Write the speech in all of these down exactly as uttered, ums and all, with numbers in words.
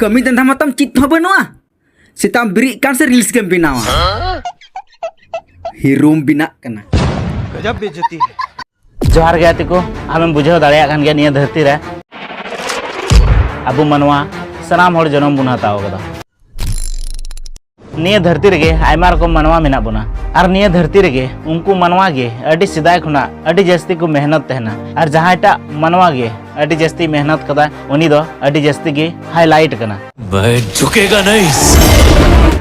ᱠᱟᱹᱢᱤ ᱫᱷᱟᱱᱫᱟ ᱢᱟᱛᱟᱢ ᱪᱮᱫ ᱦᱚᱸ ᱵᱟᱹᱱᱩᱜᱼᱟ᱾ ᱥᱮᱛᱟᱜ ᱮᱢ ᱵᱮᱨᱮᱫ ᱠᱟᱱ ᱥᱮ reels ᱜᱮᱢ ᱵᱮᱱᱟᱣᱟ᱾ ᱦᱤᱨᱳᱢ ᱵᱮᱱᱟᱜ ᱠᱟᱱᱟ᱾ ᱡᱚᱦᱟᱨ ᱜᱮ ᱜᱟᱛᱮ ᱠᱚ, ᱟᱢᱮᱢ ᱵᱩᱡᱷᱟᱹᱣ ᱫᱟᱲᱮᱭᱟᱜ ᱠᱟᱱ ᱜᱮᱭᱟ, ᱱᱤᱭᱟᱹ ᱫᱷᱟᱹᱨᱛᱤ ᱨᱮ ᱟᱵᱚ ᱢᱟᱱᱣᱟ ᱥᱟᱱᱟᱢ ᱦᱚᱲ ᱡᱚᱱᱚᱢ ᱵᱚᱱ ᱦᱟᱛᱟᱣ ᱠᱟᱫᱟ᱾ ᱱᱤᱭᱟᱹ ᱫᱷᱟᱹᱨᱛᱤ ᱨᱮᱜᱮ ᱟᱭᱢᱟ ᱨᱚᱠᱚᱢ ᱢᱟᱱᱣᱟ ᱢᱮᱱᱟᱜ ᱵᱚᱱᱟ, ᱟᱨ ᱱᱤᱭᱟᱹ ᱫᱷᱟᱹᱨᱛᱤ ᱨᱮᱜᱮ ᱩᱱᱠᱩ ᱢᱟᱱᱣᱟ ᱜᱮ ᱟᱹᱰᱤ ᱥᱮᱫᱟᱭ ᱠᱷᱚᱱᱟᱜ ᱟᱹᱰᱤ ᱡᱟᱹᱥᱛᱤ ᱠᱚ ᱢᱮᱦᱱᱚᱛ ᱛᱟᱦᱮᱱᱟ, ᱟᱨ ᱡᱟᱦᱟᱸᱭᱴᱟᱜ ᱢᱟᱱᱣᱟ ᱜᱮ ᱟᱹᱰᱤ ᱡᱟᱹᱥᱛᱤ ᱢᱮᱦᱱᱚᱛ ᱠᱟᱫᱟᱭ, ᱩᱱᱤ ᱫᱚ ᱟᱹᱰᱤ ᱡᱟᱹᱥᱛᱤ ᱜᱮ highlight ᱠᱟᱱᱟ᱾ ᱡᱷᱩᱠᱮᱜᱟ ᱱᱟᱦᱤᱸ᱾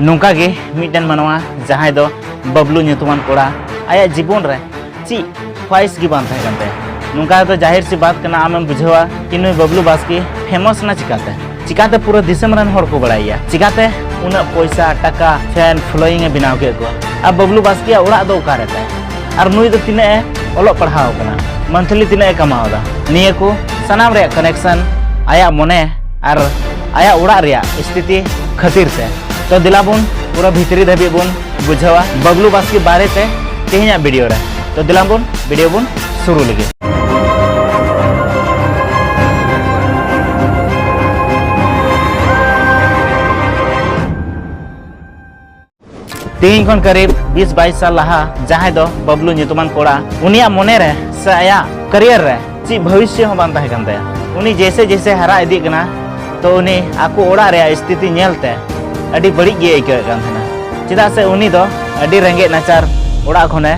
ᱱᱚᱝᱠᱟ ᱜᱮ ᱢᱤᱫᱴᱮᱱ ᱢᱟᱱᱣᱟ, ᱡᱟᱦᱟᱸᱭ ᱫᱚ ᱵᱟᱵᱞᱩ ᱧᱩᱛᱩᱢᱟᱱ ᱠᱚᱲᱟ, ᱟᱭᱟᱜ ᱡᱤᱵᱚᱱ ᱨᱮ ᱪᱮᱫ ᱠᱷᱚᱣᱟᱭᱤᱥ ᱜᱮ ᱵᱟᱝ ᱛᱟᱦᱮᱸ ᱠᱟᱱ ᱛᱟᱭᱟ᱾ ᱱᱚᱝᱠᱟ ᱫᱚ ᱡᱟᱦᱤᱨ ᱥᱤ ᱵᱟᱛ ᱠᱟᱱᱟ, ᱟᱢᱮᱢ ᱵᱩᱡᱷᱟᱹᱣᱟ ᱠᱤ ᱱᱩᱭ ᱵᱟᱵᱞᱩ ᱵᱟᱥᱠᱮ famous ᱱᱟ ᱪᱤᱠᱟᱛᱮ? ᱪᱤᱠᱟᱛᱮ ᱯᱩᱨᱟᱹ ᱫᱤᱥᱚᱢ ᱨᱮᱱ ᱦᱚᱲ ᱠᱚ ᱵᱟᱲᱟᱭᱮᱭᱟ? ᱪᱤᱠᱟᱛᱮ ᱩᱱᱟᱹᱜ ᱯᱚᱭᱥᱟ, ᱴᱟᱠᱟ, fan, following ᱮ ᱵᱮᱱᱟᱣ ᱠᱮᱫ ᱠᱚᱣᱟ? ᱟᱨ ᱵᱟᱵᱞᱩ ᱵᱟᱥᱠᱮᱭᱟᱜ ᱚᱲᱟᱜ ᱫᱚ ᱚᱠᱟᱨᱮ ᱛᱟᱭ? ᱟᱨ ᱱᱩᱭ ᱫᱚ ᱛᱤᱱᱟᱹᱜ ᱮ ᱚᱞᱚᱜ ᱯᱟᱲᱦᱟᱣ ᱠᱟᱱᱟ? Monthly ᱛᱤᱱᱟᱹᱜ ᱮ ᱠᱟᱢᱟᱣ ᱮᱫᱟ? ᱱᱤᱭᱟᱹ ᱠᱚ ᱥᱟᱱᱟᱢ ᱨᱮᱭᱟᱜ connection ᱟᱭᱟᱜ ᱢᱚᱱᱮ ᱟᱨ ᱟᱭᱟᱜ ᱚᱲᱟᱜ ᱨᱮᱭᱟᱜ ᱥᱛᱷᱤᱛᱤ ᱠᱷᱟᱹᱛᱤᱨ ᱛᱮ᱾ ᱛᱚ ᱫᱮᱞᱟ ᱵᱚᱱ ᱯᱩᱨᱟᱹ ᱵᱷᱤᱛᱨᱤ ᱫᱷᱟᱹᱵᱤᱡ ᱵᱚᱱ ᱵᱩᱡᱷᱟᱹᱣᱟ ᱵᱟᱵᱞᱩ ᱵᱟᱥᱠᱮ ᱵᱟᱨᱮᱛᱮ ᱛᱮᱦᱮᱧᱟᱜ video ᱨᱮ᱾ ᱛᱚ ᱫᱮᱞᱟ ᱵᱚᱱ video ᱵᱚᱱ ᱥᱩᱨᱩ ᱞᱮᱜᱮ᱾ ᱛᱮᱦᱮᱧ ᱠᱷᱚᱱ ᱠᱟᱨᱤᱵ ᱵᱤᱥ ᱵᱟᱭᱤᱥ ᱥᱟᱞ ᱞᱟᱦᱟ ᱡᱟᱦᱟᱸᱭ ᱫᱚ ᱵᱟᱵᱞᱩ ᱧᱩᱛᱩᱢᱟᱱ ᱠᱚᱲᱟ, ᱩᱱᱤᱭᱟᱜ ᱢᱚᱱᱮ ᱨᱮ ᱥᱮ ᱟᱭᱟᱜ career ᱨᱮ ᱪᱮᱫ ᱵᱷᱚᱵᱤᱥᱥᱚ ᱦᱚᱸ ᱵᱟᱝ ᱛᱟᱦᱮᱸ ᱠᱟᱱ ᱛᱟᱭᱟ᱾ ᱩᱱᱤ ᱡᱮᱭᱥᱮ ᱡᱮᱭᱥᱮ ᱦᱟᱨᱟ ᱤᱫᱤᱜ ᱠᱟᱱᱟ, ᱛᱚ ᱩᱱᱤ ᱟᱠᱚ ᱚᱲᱟᱜ ᱨᱮᱭᱟᱜ ᱥᱛᱷᱤᱛᱤ ᱧᱮᱞᱛᱮ ᱟᱹᱰᱤ ᱵᱟᱹᱲᱤᱡ ᱜᱮ ᱟᱹᱭᱠᱟᱹᱣᱮᱫ ᱠᱟᱱ ᱛᱟᱦᱮᱱᱟ᱾ ᱪᱮᱫᱟᱜ ᱥᱮ ᱩᱱᱤ ᱫᱚ ᱟᱹᱰᱤ ᱨᱮᱸᱜᱮᱡ ᱱᱟᱪᱟᱨ ᱚᱲᱟᱜ ᱠᱷᱚᱱᱮ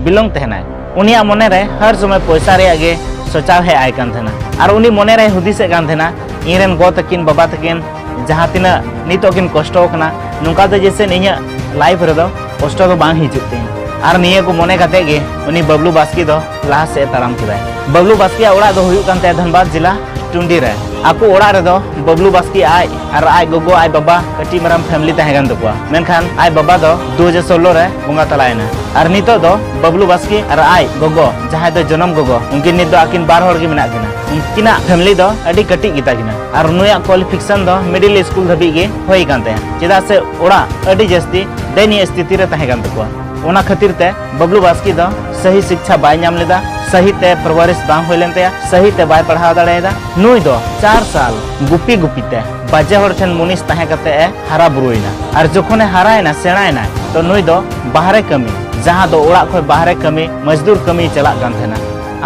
belong ᱛᱟᱦᱮᱱᱟᱭ᱾ ᱩᱱᱤᱭᱟᱜ ᱢᱚᱱᱮ ᱨᱮ ᱦᱟᱨ ᱥᱚᱢᱚᱭ ᱯᱚᱭᱥᱟ ᱨᱮᱭᱟᱜ ᱜᱮ ᱥᱚᱪᱟᱣ ᱦᱮᱡ ᱟᱭ ᱠᱟᱱ ᱛᱟᱦᱮᱱᱟ, ᱟᱨ ᱩᱱᱤ ᱢᱚᱱᱮ ᱨᱮᱭ ᱦᱩᱫᱤᱥᱮᱫ ᱠᱟᱱ ᱛᱟᱦᱮᱱᱟ, ᱤᱧ ᱨᱮᱱ ᱜᱚ ᱛᱟᱹᱠᱤᱱ, ᱵᱟᱵᱟ ᱛᱟᱹᱠᱤᱱ ᱡᱟᱦᱟᱸ ᱛᱤᱱᱟᱹᱜ ᱱᱤᱛᱚᱜ ᱠᱤᱱ ᱠᱚᱥᱴᱚ ᱟᱠᱟᱱᱟ, ᱱᱚᱝᱠᱟ ᱫᱚ ᱡᱮᱥᱮ ᱤᱧᱟᱹᱜ life ᱨᱮᱫᱚ ᱠᱚᱥᱴᱚ ᱫᱚ ᱵᱟᱝ ᱦᱤᱡᱩᱜ ᱛᱤᱧ᱾ ᱟᱨ ᱱᱤᱭᱟᱹ ᱠᱚ ᱢᱚᱱᱮ ᱠᱟᱛᱮ ᱜᱮ ᱩᱱᱤ ᱵᱟᱵᱞᱩ ᱵᱟᱥᱠᱮ ᱫᱚ ᱞᱟᱦᱟ ᱥᱮᱫ ᱮ ᱛᱟᱲᱟᱢ ᱠᱮᱫᱟᱭ᱾ ᱵᱟᱵᱞᱩ ᱵᱟᱥᱠᱮᱭᱟᱜ ᱚᱲᱟᱜ ᱫᱚ ᱦᱩᱭᱩᱜ ᱠᱟᱱ ᱛᱟᱭᱟ ᱫᱷᱟᱱᱵᱟᱫᱽ ᱡᱮᱞᱟ ᱴᱩᱱᱰᱤ ᱨᱮ᱾ ᱟᱠᱚ ᱚᱲᱟᱜ ᱨᱮᱫᱚ ᱵᱟᱵᱞᱩ ᱵᱟᱥᱠᱮ ᱟᱡ ᱟᱨ ᱟᱡ ᱜᱚᱜᱚ, ᱟᱡ ᱵᱟᱵᱟ, ᱠᱟᱹᱴᱤᱡ ᱢᱟᱨᱟᱝ family ᱛᱟᱦᱮᱸ ᱠᱟᱱ ᱛᱟᱠᱚᱣᱟ᱾ ᱢᱮᱱᱠᱷᱟᱱ ᱟᱡ ᱵᱟᱵᱟ ᱫᱚ ᱫᱩ ᱦᱟᱡᱟᱨ ᱥᱳᱞᱞᱳ ᱨᱮ ᱵᱚᱸᱜᱟ ᱛᱟᱞᱟᱭᱮᱱᱟ᱾ ᱟᱨ ᱱᱤᱛᱚᱜ ᱫᱚ ᱵᱟᱵᱞᱩ ᱵᱟᱥᱠᱮ ᱟᱨ ᱟᱡ ᱜᱚᱜᱚ, ᱡᱟᱦᱟᱸᱭ ᱫᱚ ᱡᱚᱱᱚᱢ ᱜᱚᱜᱚ, ᱩᱱᱠᱤᱱ ᱱᱤᱛ ᱫᱚ ᱟᱹᱠᱤᱱ ᱵᱟᱨ ᱦᱚᱲ ᱜᱮ ᱢᱮᱱᱟᱜ ᱠᱤᱱᱟ᱾ ᱩᱱᱠᱤᱱᱟᱜ family ᱫᱚ ᱟᱹᱰᱤ ᱠᱟᱹᱴᱤᱡ ᱜᱮᱛᱟ ᱠᱤᱱᱟ᱾ ᱟᱨ ᱱᱩᱭᱟᱜ qualification ᱫᱚ middle school ᱫᱷᱟᱹᱵᱤᱡ ᱜᱮ ᱦᱩᱭ ᱠᱟᱱ ᱛᱟᱭᱟ, ᱪᱮᱫᱟᱜ ᱥᱮ ᱚᱲᱟᱜ ᱟᱹᱰᱤ ᱡᱟᱹᱥᱛᱤ ᱫᱟᱭᱱᱤᱭᱚ ᱥᱛᱷᱤᱛᱤ ᱨᱮ ᱛᱟᱦᱮᱸ ᱠᱟᱱ ᱛᱟᱠᱚᱣᱟ᱾ ᱚᱱᱟ ᱠᱷᱟᱹᱛᱤᱨ ᱛᱮ ᱵᱟᱵᱞᱩ ᱵᱟᱥᱠᱮ ᱫᱚ ᱥᱟᱹᱦᱤ ᱥᱤᱠᱪᱷᱟ ᱵᱟᱭ ᱧᱟᱢ ᱞᱮᱫᱟ᱾ ᱥᱟᱹᱦᱤ ᱛᱮ ᱯᱟᱨᱣᱟᱨᱤᱥ ᱵᱟᱝ ᱦᱩᱭ ᱞᱮᱱ ᱛᱟᱭᱟ, ᱥᱟᱹᱦᱤ ᱛᱮ ᱵᱟᱭ ᱯᱟᱲᱦᱟᱣ ᱫᱟᱲᱮᱭᱟᱫᱟ᱾ ᱱᱩᱭ ᱫᱚ ᱪᱟᱨ ᱥᱟᱞ ᱜᱩᱯᱤ ᱜᱩᱯᱤ ᱛᱮ ᱵᱟᱡᱮ ᱦᱚᱲ ᱴᱷᱮᱱ ᱢᱩᱱᱤᱥ ᱛᱟᱦᱮᱸ ᱠᱟᱛᱮ ᱮ ᱦᱟᱨᱟ ᱵᱩᱨᱩᱭᱮᱱᱟ᱾ ᱟᱨ ᱡᱚᱠᱷᱚᱱᱮ ᱦᱟᱨᱟᱭᱮᱱᱟ, ᱥᱮᱬᱟᱭᱮᱱᱟᱭ, ᱛᱚ ᱱᱩᱭ ᱫᱚ ᱵᱟᱦᱨᱮ ᱠᱟᱹᱢᱤ, ᱡᱟᱦᱟᱸ ᱫᱚ ᱚᱲᱟᱜ ᱠᱷᱚᱱ ᱵᱟᱦᱨᱮ ᱠᱟᱹᱢᱤ, ᱢᱚᱡᱫᱩᱨ ᱠᱟᱹᱢᱤᱭ ᱪᱟᱞᱟᱜ ᱠᱟᱱ ᱛᱟᱦᱮᱱᱟ᱾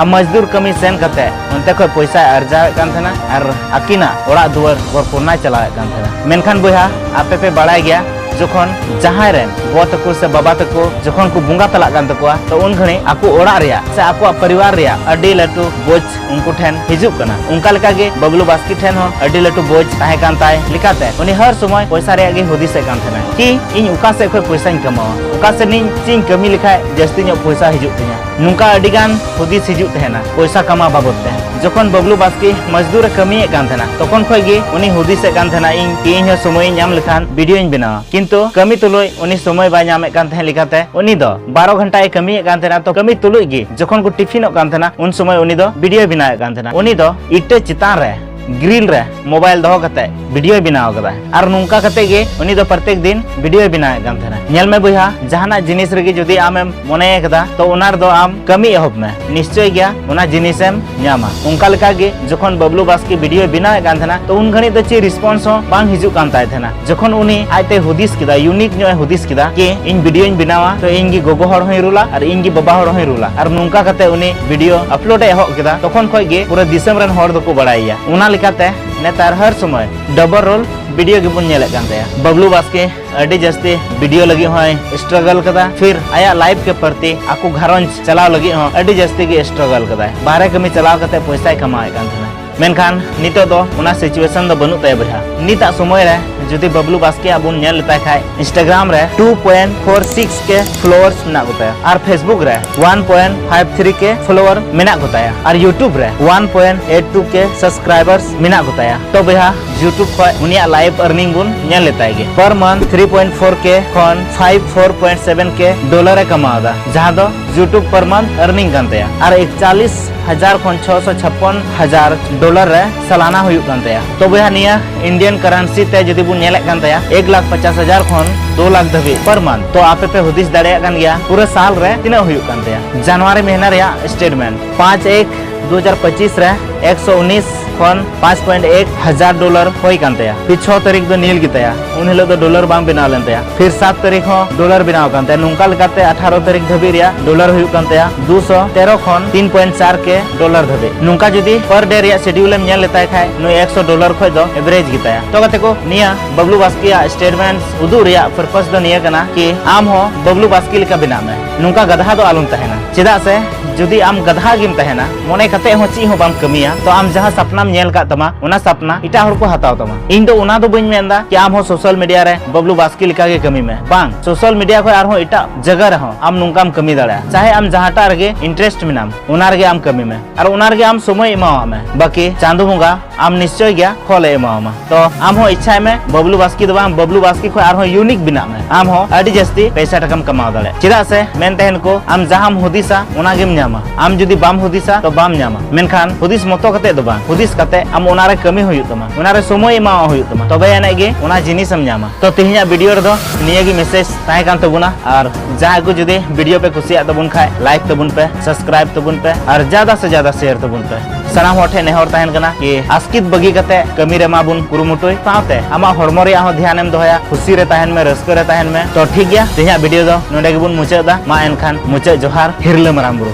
ᱟᱨ ᱢᱚᱡᱫᱩᱨ ᱠᱟᱹᱢᱤ ᱥᱮᱱ ᱠᱟᱛᱮ ᱚᱱᱛᱮ ᱠᱷᱚᱱ ᱯᱚᱭᱥᱟᱭ ᱟᱨᱡᱟᱣᱮᱫ ᱠᱟᱱ ᱛᱟᱦᱮᱱᱟ ᱟᱨ ᱟᱹᱠᱤᱱᱟᱜ ᱚᱲᱟᱜ ᱫᱩᱣᱟᱹᱨ ᱯᱚᱨᱤᱠᱚᱞᱯᱚᱱᱟᱭ ᱪᱟᱞᱟᱣᱮᱫ ᱠᱟᱱ ᱛᱟᱦᱮᱱᱟ᱾ ᱢᱮᱱᱠᱷᱟᱱ ᱵᱚᱭᱦᱟ, ᱟᱯᱮ ᱯᱮ ᱵᱟᱲᱟᱭ ᱜᱮᱭᱟ, ᱡᱚᱠᱷᱚᱱ ᱡᱟᱦᱟᱸᱭ ᱨᱮᱱ ᱜᱚ ᱛᱟᱠᱚ ᱥᱮ ᱵᱟᱵᱟ ᱛᱟᱠᱚ ᱡᱚᱠᱷᱚᱱ ᱠᱚ ᱵᱚᱸᱜᱟ ᱛᱟᱞᱟᱜ ᱠᱟᱱ ᱛᱟᱠᱚᱣᱟ, ᱛᱚ ᱩᱱ ᱜᱷᱟᱹᱲᱤᱡ ᱟᱠᱚ ᱚᱲᱟᱜ ᱨᱮᱭᱟᱜ ᱥᱮ ᱟᱠᱚᱣᱟᱜ ᱯᱚᱨᱤᱵᱟᱨ ᱨᱮᱭᱟᱜ ᱟᱹᱰᱤ ᱞᱟᱹᱴᱩ ᱵᱳᱡᱽ ᱩᱱᱠᱩ ᱴᱷᱮᱱ ᱦᱤᱡᱩᱜ ᱠᱟᱱᱟ᱾ ᱚᱱᱠᱟ ᱞᱮᱠᱟ ᱜᱮ ᱵᱟᱵᱞᱩ ᱵᱟᱥᱠᱮ ᱴᱷᱮᱱ ᱦᱚᱸ ᱟᱹᱰᱤ ᱞᱟᱹᱴᱩ ᱵᱳᱡᱽ ᱛᱟᱦᱮᱸ ᱠᱟᱱ ᱛᱟᱭ ᱞᱮᱠᱟᱛᱮ ᱩᱱᱤ ᱦᱟᱨ ᱥᱚᱢᱚᱭ ᱯᱚᱭᱥᱟ ᱨᱮᱭᱟᱜ ᱜᱮ ᱦᱩᱫᱤᱥᱮᱫ ᱠᱟᱱ ᱛᱟᱦᱮᱱᱟ ᱠᱤ ᱤᱧ ᱚᱠᱟ ᱥᱮᱫ ᱠᱷᱚᱱ ᱯᱚᱭᱥᱟᱧ ᱠᱟᱢᱟᱣᱟ, ᱚᱠᱟ ᱥᱮᱫ ᱤᱧ ᱪᱮᱫ ᱤᱧ ᱠᱟᱹᱢᱤ ᱞᱮᱠᱷᱟᱡ ᱡᱟᱹᱥᱛᱤ ᱧᱚᱜ ᱯᱚᱭᱥᱟ ᱦᱤᱡᱩᱜ ᱛᱤᱧᱟ᱾ ᱱᱚᱝᱠᱟ ᱟᱹᱰᱤ ᱜᱟᱱ ᱦᱩᱫᱤᱥ ᱦᱤᱡᱩᱜ ᱛᱟᱦᱮᱱᱟ ᱯᱚᱭᱥᱟ ᱠᱟᱢᱟᱣ ᱵᱟᱵᱚᱫ ᱛᱮ᱾ ᱡᱚᱠᱷᱚᱱ ᱵᱟᱵᱞᱩ ᱵᱟᱥᱠᱮ ᱢᱚᱡᱫᱩᱨ ᱮ ᱠᱟᱹᱢᱤᱭᱮᱫ ᱠᱟᱱ ᱛᱟᱦᱮᱱᱟ, ᱛᱚᱠᱷᱚᱱ ᱠᱷᱚᱱ ᱜᱮ ᱩᱱᱤ ᱦᱩᱫᱤᱥᱮᱫ ᱠᱟᱱ ᱛᱟᱦᱮᱱᱟ, ᱤᱧ ᱠᱤ ᱤᱧ ᱦᱚᱸ ᱥᱚᱢᱚᱭ ᱤᱧ ᱧᱟᱢ ᱞᱮᱠᱷᱟᱱ ᱵᱷᱤᱰᱤᱭᱳᱧ ᱵᱮᱱᱟᱣᱟ᱾ ᱠᱤᱱᱛᱩ ᱠᱟᱹᱢᱤ ᱛᱩᱞᱩᱡ ᱩᱱᱤ ᱥᱚᱢᱚᱭ ᱵᱟᱭ ᱧᱟᱢᱮᱫ ᱠᱟᱱ ᱛᱟᱦᱮᱸ ᱞᱮᱠᱟᱛᱮ ᱩᱱᱤ ᱫᱚ ᱵᱟᱨᱚ ᱜᱷᱚᱱᱴᱟᱭ ᱠᱟᱹᱢᱤᱭᱮᱫ ᱠᱟᱱ ᱛᱟᱦᱮᱱᱟ᱾ ᱛᱚ ᱠᱟᱹᱢᱤ ᱛᱩᱞᱩᱡ ᱜᱮ ᱡᱚᱠᱷᱚᱱ ᱠᱚ ᱴᱤᱯᱷᱤᱱᱚᱜ ᱠᱟᱱ ᱛᱟᱦᱮᱱᱟ, ᱩᱱ ᱥᱚᱢᱚᱭ ᱩᱱᱤ ᱫᱚ ᱵᱷᱤᱰᱤᱭᱳᱭ ᱵᱮᱱᱟᱣᱮᱫ ᱠᱟᱱ ᱛᱟᱦᱮᱱᱟ᱾ ᱩᱱᱤ ᱫᱚ ᱤᱴᱟᱹ ᱪᱮᱛᱟᱱ ᱨᱮ ᱜᱨᱤᱞ ᱨᱮ ᱢᱳᱵᱟᱭᱤᱞ ᱫᱚᱦᱚ ᱠᱟᱛᱮ ᱵᱷᱤᱰᱤᱭᱳᱭ ᱵᱮᱱᱟᱣ ᱟᱠᱟᱫᱟ᱾ ᱟᱨ ᱱᱚᱝᱠᱟ ᱠᱟᱛᱮ ᱜᱮ ᱩᱱᱤ ᱫᱚ ᱯᱨᱚᱛᱮᱠ ᱫᱤᱱ ᱵᱷᱤᱰᱤᱭᱳᱭ ᱵᱮᱱᱟᱣᱮᱫ ᱠᱟᱱ ᱛᱟᱦᱮᱱᱟ᱾ ᱧᱮᱞ ᱢᱮ ᱵᱚᱭᱦᱟ, ᱡᱟᱦᱟᱱᱟᱜ ᱡᱤᱱᱤᱥ ᱨᱮᱜᱮ ᱡᱩᱫᱤ ᱟᱢᱮᱢ ᱢᱚᱱᱮ ᱟᱠᱟᱫᱟ, ᱛᱚ ᱚᱱᱟ ᱨᱮᱫᱚ ᱟᱢ ᱠᱟᱹᱢᱤ ᱮᱦᱚᱵ ᱢᱮ, ᱱᱤᱥᱪᱚᱭ ᱜᱮᱭᱟ ᱚᱱᱟ ᱡᱤᱱᱤᱥᱮᱢ ᱧᱟᱢᱟ᱾ ᱚᱱᱠᱟ ᱞᱮᱠᱟ ᱜᱮ ᱡᱚᱠᱷᱚᱱ ᱵᱟᱵᱞᱩ ᱵᱟᱥᱠᱮ ᱵᱷᱤᱰᱤᱭᱳᱭ ᱵᱮᱱᱟᱣᱮᱫ ᱠᱟᱱ ᱛᱟᱦᱮᱱᱟ, ᱛᱚ ᱩᱱ ᱜᱷᱟᱹᱲᱤᱡ ᱫᱚ ᱪᱮᱫ ᱨᱮᱥᱯᱚᱱᱥ ᱦᱚᱸ ᱵᱟᱝ ᱦᱤᱡᱩᱜ ᱠᱟᱱ ᱛᱟᱭ ᱛᱟᱦᱮᱱᱟ᱾ ᱡᱚᱠᱷᱚᱱ ᱩᱱᱤ ᱟᱡᱛᱮ ᱦᱩᱫᱤᱥ ᱠᱮᱫᱟ, ᱤᱭᱩᱱᱤᱠ ᱧᱚᱜ ᱮ ᱦᱩᱫᱤᱥ ᱠᱮᱫᱟ ᱠᱤ ᱤᱧ ᱵᱷᱤᱰᱤᱭᱳᱧ ᱵᱮᱱᱟᱣᱟ, ᱛᱚ ᱤᱧ ᱜᱮ ᱜᱚᱜᱚ ᱦᱚᱲ ᱦᱚᱸᱧ ᱨᱩᱞᱟ ᱟᱨ ᱤᱧ ᱜᱮ ᱵᱟᱵᱟ ᱦᱚᱲ ᱦᱚᱸᱧ ᱨᱩᱞᱟ, ᱟᱨ ᱱᱚᱝᱠᱟ ᱠᱟᱛᱮ ᱩᱱᱤ ᱵᱷᱤᱰᱤᱭᱳ ᱟᱯᱞᱳᱰ ᱮ ᱮᱦᱚᱵ ᱠᱮᱫᱟ, ᱛᱚᱠᱷᱚᱱ ᱠᱷᱚᱱ ᱜᱮ ᱯᱩᱨᱟᱹ ᱫᱤᱥᱚᱢ ᱨᱮᱱ ᱦᱚᱲ ᱫᱚᱠᱚ ᱵᱟᱲᱟᱭᱮᱭᱟ᱾ ᱚᱱᱟ ᱞᱮᱠᱟᱛᱮ ᱱᱮᱛᱟᱨ ᱦᱟᱨ ᱥᱚᱢᱚᱭ ᱰᱚᱵᱚᱞ ᱨᱳᱞ ᱵᱷᱤᱰᱤᱭᱳ ᱜᱮᱵᱚᱱ ᱧᱮᱞᱮᱫ ᱠᱟᱱ ᱛᱟᱭᱟ᱾ ᱵᱟᱵᱞᱩ ᱵᱟᱥᱠᱮ ᱟᱹᱰᱤ ᱡᱟᱹᱥᱛᱤ ᱵᱷᱤᱰᱤᱭᱳ ᱞᱟᱹᱜᱤᱫ ᱦᱚᱸᱭ ᱥᱴᱨᱟᱜᱚᱞ ᱠᱟᱫᱟ, ᱯᱷᱤᱨ ᱟᱭᱟᱜ ᱞᱟᱭᱤᱯᱷ ᱠᱮ ᱯᱨᱚᱛᱤ ᱟᱠᱚ ᱜᱷᱟᱨᱚᱸᱡᱽ ᱪᱟᱞᱟᱣ ᱞᱟᱹᱜᱤᱫ ᱦᱚᱸ ᱟᱹᱰᱤ ᱡᱟᱹᱥᱛᱤ ᱜᱮ ᱥᱴᱨᱟᱜᱚᱞ ᱠᱟᱫᱟᱭ᱾ ᱵᱟᱦᱨᱮ ᱠᱟᱹᱢᱤ ᱪᱟᱞᱟᱣ ᱠᱟᱛᱮ ᱯᱚᱭᱥᱟᱭ ᱠᱟᱢᱟᱣᱮᱫ ᱠᱟᱱ ᱛᱟᱦᱮᱱᱟ᱾ ᱢᱮᱱᱠᱷᱟᱱ ᱱᱤᱛᱚᱜ ᱫᱚ ᱚᱱᱟ ᱥᱤᱪᱩᱭᱮᱥᱚᱱ ᱫᱚ ᱵᱟᱹᱱᱩᱜ ᱛᱟᱭᱟ ᱵᱚᱭᱦᱟ᱾ ᱱᱤᱛᱟᱜ ᱥᱚᱢᱚᱭ ᱨᱮ ᱡᱩᱫᱤ ᱵᱟᱵᱞᱩ ᱵᱟᱥᱠᱮᱭᱟᱜ ᱵᱚᱱ ᱧᱮᱞ ᱞᱮᱛᱟᱭ ᱠᱷᱟᱡ, Instagram ᱨᱮ two point four six K followers ᱢᱮᱱᱟᱜ ᱠᱚᱛᱟᱭᱟ ᱟᱨ Facebook ᱨᱮ one point five three K follower ᱢᱮᱱᱟᱜ ᱠᱚᱛᱟᱭᱟ ᱟᱨ YouTube ᱨᱮ one point eight two K subscribers ᱢᱮᱱᱟᱜ ᱠᱚᱛᱟᱭᱟ᱾ ᱛᱚ ᱵᱚᱭᱦᱟ, YouTube ᱠᱷᱚᱡ ᱩᱱᱤᱭᱟᱜ live earning ᱵᱚᱱ ᱧᱮᱞ ᱞᱮᱛᱟᱭ ᱜᱮ᱾ Per month three point four K ᱠᱷᱚᱱ five four point seven K dollar ᱮ ᱠᱟᱢᱟᱣ ᱮᱫᱟ, ᱡᱟᱦᱟᱸ ᱫᱚ YouTube per month earning ᱠᱟᱱ ᱛᱟᱭᱟ᱾ ᱟᱨ ᱮᱠᱪᱟᱞᱤᱥ ᱦᱟᱡᱟᱨ ᱠᱷᱚᱱ ᱪᱷᱚ ᱥᱚ ᱪᱷᱟᱯᱯᱚᱱ ᱦᱟᱡᱟᱨ ᱰᱚᱞᱟᱨ ᱨᱮ ᱥᱟᱞᱟᱱᱟ ᱦᱩᱭᱩᱜ ᱠᱟᱱ ᱛᱟᱭᱟ᱾ ᱛᱚ ᱵᱚᱭᱦᱟ, ᱱᱤᱭᱟᱹ ᱤᱱᱰᱤᱭᱟᱱ ᱠᱟᱨᱮᱱᱥᱤ ᱛᱮ ᱡᱩᱫᱤ ᱵᱚᱱ ᱧᱮᱞᱮᱫ ᱠᱟᱱ ᱛᱟᱭᱟ, ᱮᱠ ᱞᱟᱠᱷ ᱯᱚᱪᱟᱥ ᱦᱟᱡᱟᱨ ᱠᱷᱚᱱ ᱫᱩ ᱞᱟᱠᱷ ᱫᱷᱟᱹᱵᱤᱡ per month᱾ ᱛᱚ ᱟᱯᱮ ᱯᱮ ᱦᱩᱫᱤᱥ ᱫᱟᱲᱮᱭᱟᱜ ᱠᱟᱱ ᱜᱮᱭᱟ, ᱯᱩᱨᱟᱹ ᱥᱟᱞ ᱨᱮ ᱛᱤᱱᱟᱹᱜ ᱦᱩᱭᱩᱜ ᱠᱟᱱ ᱛᱟᱭᱟ᱾ ᱡᱟᱱᱩᱣᱟᱨᱤ ᱢᱟᱹᱦᱱᱟᱹ ᱨᱮᱭᱟᱜ ᱥᱴᱮᱴᱢᱮᱱᱴ, ᱯᱟᱸᱪ ᱮᱠ ᱫᱩ ᱦᱟᱡᱟᱨ ᱯᱚᱸᱪᱤᱥ ᱨᱮ ᱮᱠᱥᱚ ᱩᱱᱤᱥ ᱠᱷᱚᱱ ᱯᱟᱸᱪ ᱯᱚᱭᱮᱱᱴ ᱮᱠ ᱦᱟᱡᱟᱨ ᱰᱚᱞᱟᱨ ᱦᱩᱭ ᱠᱟᱱ ᱛᱟᱭᱟ᱾ ᱯᱷᱤᱨ ᱪᱷᱚ ᱛᱟᱹᱨᱤᱠᱷ ᱫᱚ ᱱᱤᱞ ᱜᱮ ᱛᱟᱭᱟ, ᱩᱱ ᱦᱤᱞᱳᱜ ᱫᱚ ᱰᱚᱞᱟᱨ ᱵᱟᱝ ᱵᱮᱱᱟᱣ ᱞᱮᱱ ᱛᱟᱭᱟ᱾ ᱯᱷᱤᱨ ᱥᱟᱛ ᱛᱟᱹᱨᱤᱠᱷ ᱦᱚᱸ ᱰᱚᱞᱟᱨ ᱵᱮᱱᱟᱣ ᱠᱟᱱ ᱛᱟᱭᱟ᱾ ᱱᱚᱝᱠᱟ ᱞᱮᱠᱟᱛᱮ ᱟᱴᱷᱟᱨᱚ ᱛᱟᱹᱨᱤᱠᱷ ᱫᱷᱟᱹᱵᱤᱡ ᱨᱮᱭᱟᱜ ᱰᱚᱞᱟᱨ ᱦᱩᱭᱩᱜ ᱠᱟᱱ ᱛᱟᱭᱟ ᱫᱩ ᱥᱚ ᱛᱮᱨᱚ ᱠᱷᱚᱱ ᱛᱤᱱ ᱯᱚᱭᱮᱱᱴ ᱪᱟᱨ ᱠᱮ ᱰᱚᱞᱟᱨ ᱫᱷᱟᱹᱵᱤᱡ᱾ ᱱᱚᱝᱠᱟ ᱡᱩᱫᱤ per day ᱨᱮᱭᱟᱜ schedule ᱮᱢ ᱧᱮᱞ ᱞᱮᱛᱟᱭ ᱠᱷᱟᱡ, ᱱᱩᱭ ᱮᱠᱥᱚ ᱰᱚᱞᱟᱨ ᱠᱷᱚᱡ ᱫᱚ average ᱜᱮ ᱛᱟᱭᱟ᱾ ᱛᱚ ᱜᱟᱛᱮ ᱠᱚ, ᱱᱤᱭᱟᱹ ᱵᱟᱵᱞᱩ ᱵᱟᱥᱠᱮᱭᱟᱜ statements ᱩᱫᱩᱜ ᱨᱮᱭᱟᱜ purpose ᱫᱚ ᱱᱤᱭᱟᱹ ᱠᱟᱱᱟ ᱠᱤ ᱟᱢ ᱦᱚᱸ ᱵᱟᱵᱞᱩ ᱵᱟᱥᱠᱮ ᱞᱮᱠᱟ ᱵᱮᱱᱟᱜ ᱢᱮ, ᱱᱚᱝᱠᱟ ᱜᱟᱫᱷᱟ ᱫᱚ ᱟᱞᱚᱢ ᱛᱟᱦᱮᱱᱟ᱾ ᱪᱮᱫᱟᱜ ᱥᱮ ᱡᱩᱫᱤ ᱟᱢ ᱜᱟᱫᱷᱟ ᱜᱮᱢ ᱛᱟᱦᱮᱱᱟ, ᱢᱚᱱᱮ ᱠᱟᱛᱮ ᱦᱚᱸ ᱪᱮᱫ ᱦᱚᱸ ᱵᱟᱢ ᱠᱟᱹᱢᱤᱭᱟ, ᱛᱚ ᱟᱢ ᱡᱟᱦᱟᱸ ᱥᱟᱯᱱᱟᱢ ᱧᱮᱞ ᱠᱟᱜ ᱛᱟᱢᱟ, ᱚᱱᱟ ᱥᱟᱯᱱᱟ ᱮᱴᱟᱜ ᱦᱚᱲ ᱠᱚ ᱦᱟᱛᱟᱣ ᱛᱟᱢᱟ᱾ ᱤᱧ ᱫᱚ ᱚᱱᱟ ᱫᱚ ᱵᱟᱹᱧ ᱢᱮᱱᱫᱟ ᱠᱤ ᱟᱢ ᱦᱚᱸ social media ᱨᱮ ᱵᱟᱵᱞᱩ ᱵᱟᱥᱠᱮ ᱞᱮᱠᱟ ᱜᱮ ᱠᱟᱹᱢᱤ ᱢᱮ, ᱵᱟᱝ, social media ᱠᱷᱚᱱ ᱟᱨᱦᱚᱸ ᱮᱴᱟᱜ ᱡᱟᱭᱜᱟ ᱨᱮᱦᱚᱸ ᱟᱢ ᱱᱚᱝᱠᱟᱢ ᱠᱟᱹᱢᱤ ᱫᱟᱲᱮᱭᱟᱜᱼᱟ᱾ ᱪᱟᱦᱮ ᱟᱢ ᱡᱟᱦᱟᱸᱴᱟᱜ ᱨᱮᱜᱮ interest ᱢᱮᱱᱟᱢ, ᱚᱱᱟ ᱨᱮᱜᱮ ᱟᱢ ᱠᱟᱹᱢᱤ ᱢᱮ ᱟᱨ ᱚᱱᱟ ᱨᱮᱜᱮ ᱟᱢ ᱥᱚᱢᱚᱭ ᱮᱢᱟᱣᱟᱜ ᱢᱮ, ᱵᱟᱠᱤ ᱪᱟᱸᱫᱚ ᱵᱚᱸᱜᱟ ᱟᱢ ᱱᱤᱥᱪᱚᱭ ᱜᱮᱭᱟ ᱯᱷᱚᱞ ᱮ ᱮᱢᱟᱣᱟᱢᱟ᱾ ᱛᱚ ᱟᱢ ᱦᱚᱸ ᱤᱪᱪᱷᱟᱭ ᱢᱮ ᱵᱟᱵᱞᱩ ᱵᱟᱥᱠᱮ ᱫᱚ ᱵᱟᱝ, ᱵᱟᱵᱞᱩ ᱵᱟᱥᱠᱮ ᱠᱷᱚᱱ ᱟᱨᱦᱚᱸ unique ᱵᱮᱱᱟᱜ ᱢᱮ, ᱟᱢ ᱦᱚᱸ ᱟᱹᱰᱤ ᱡᱟᱹᱥᱛᱤ ᱯᱚᱭᱥᱟ ᱴᱟᱠᱟᱢ ᱠᱟᱢᱟᱣ ᱫᱟᱲᱮᱭᱟᱜᱼᱟ᱾ ᱪᱮᱫᱟᱜ ᱥᱮ ᱢᱮᱱ ᱛᱟᱦᱮᱱ ᱠᱚ, ᱟᱢ ᱡᱟᱦᱟᱸᱢ ᱦᱩᱫᱤᱥᱟ ᱚᱱᱟ ᱜᱮᱢ ᱧᱟᱢᱟ, ᱟᱢ ᱡᱩᱫᱤ ᱵᱟᱢ ᱦᱩᱫᱤᱥᱟ ᱛᱚ ᱵᱟᱢ ᱧᱟᱢᱟ᱾ ᱢᱮᱱᱠᱷᱟᱱ ᱦᱩᱫᱤᱥ ᱢᱚᱛᱚ ᱠᱟᱛᱮ ᱫᱚ ᱵᱟᱝ, ᱦᱩᱫᱤᱥ ᱠᱟᱛᱮ ᱟᱢ ᱚᱱᱟ ᱨᱮ ᱠᱟᱹᱢᱤ ᱦᱩᱭᱩᱜ ᱛᱟᱢᱟ, ᱚᱱᱟ ᱨᱮ ᱥᱚᱢᱚᱭ ᱮᱢᱟᱣᱟᱜ ᱦᱩᱭᱩᱜ ᱛᱟᱢᱟ, ᱛᱚᱵᱮ ᱟᱹᱱᱤᱡ ᱜᱮ ᱚᱱᱟ ᱡᱤᱱᱤᱥ ᱮᱢ ᱧᱟᱢᱟ᱾ ᱛᱚ ᱛᱮᱦᱮᱧᱟᱜ video ᱨᱮᱫᱚ ᱱᱤᱭᱟᱹ ᱜᱮ message ᱛᱟᱦᱮᱸ ᱠᱟᱱ ᱛᱟᱵᱚᱱᱟ, ᱟᱨ ᱡᱟᱦᱟᱸᱭ ᱠᱚ ᱡᱩᱫᱤ video ᱯᱮ ᱠᱩᱥᱤᱭᱟᱜ ᱛᱟᱵᱚᱱ ᱠᱷᱟᱡ like ᱛᱟᱵᱚᱱ ᱯᱮ, subscribe ᱛᱟᱵᱚᱱ ᱯᱮ, ᱟᱨ ᱡᱟᱫᱟ ᱥᱮ ᱡᱟᱫᱟ share ᱛᱟᱵᱚᱱ ᱯᱮ᱾ ᱥᱟᱱᱟᱢ ᱦᱚᱲ ᱴᱷᱮᱱ ᱱᱮᱦᱚᱨ ᱛᱟᱦᱮᱱ ᱠᱟᱱᱟ ᱠᱤ ᱟᱥᱠᱤᱛ ᱵᱟᱹᱜᱤ ᱠᱟᱛᱮ ᱠᱟᱹᱢᱤ ᱨᱮ ᱢᱟ ᱵᱚᱱ ᱠᱩᱨᱩᱢᱩᱴᱩᱭ, ᱥᱟᱶᱛᱮ ᱟᱢᱟᱜ ᱦᱚᱲᱢᱚ ᱨᱮᱭᱟᱜ ᱦᱚᱸ ᱫᱷᱮᱭᱟᱱ ᱮᱢ ᱫᱚᱦᱚᱭᱟ, ᱠᱷᱩᱥᱤ ᱨᱮ ᱛᱟᱦᱮᱱ ᱢᱮ, ᱨᱟᱹᱥᱠᱟᱹ ᱨᱮ ᱛᱟᱦᱮᱱ ᱢᱮ᱾ ᱛᱚ ᱴᱷᱤᱠ ᱜᱮᱭᱟ, ᱛᱮᱦᱮᱧᱟᱜ video ᱫᱚ ᱱᱚᱰᱮ ᱜᱮᱵᱚᱱ ᱢᱩᱪᱟᱹᱫ ᱮᱫᱟ᱾ ᱢᱟ ᱮᱱᱠᱷᱟᱱ ᱢᱩᱪᱟᱹᱫ ᱡᱚᱦᱟᱨ, ᱦᱤᱨᱞᱟᱹ ᱢᱟᱨᱟᱝ ᱵᱩᱨᱩ᱾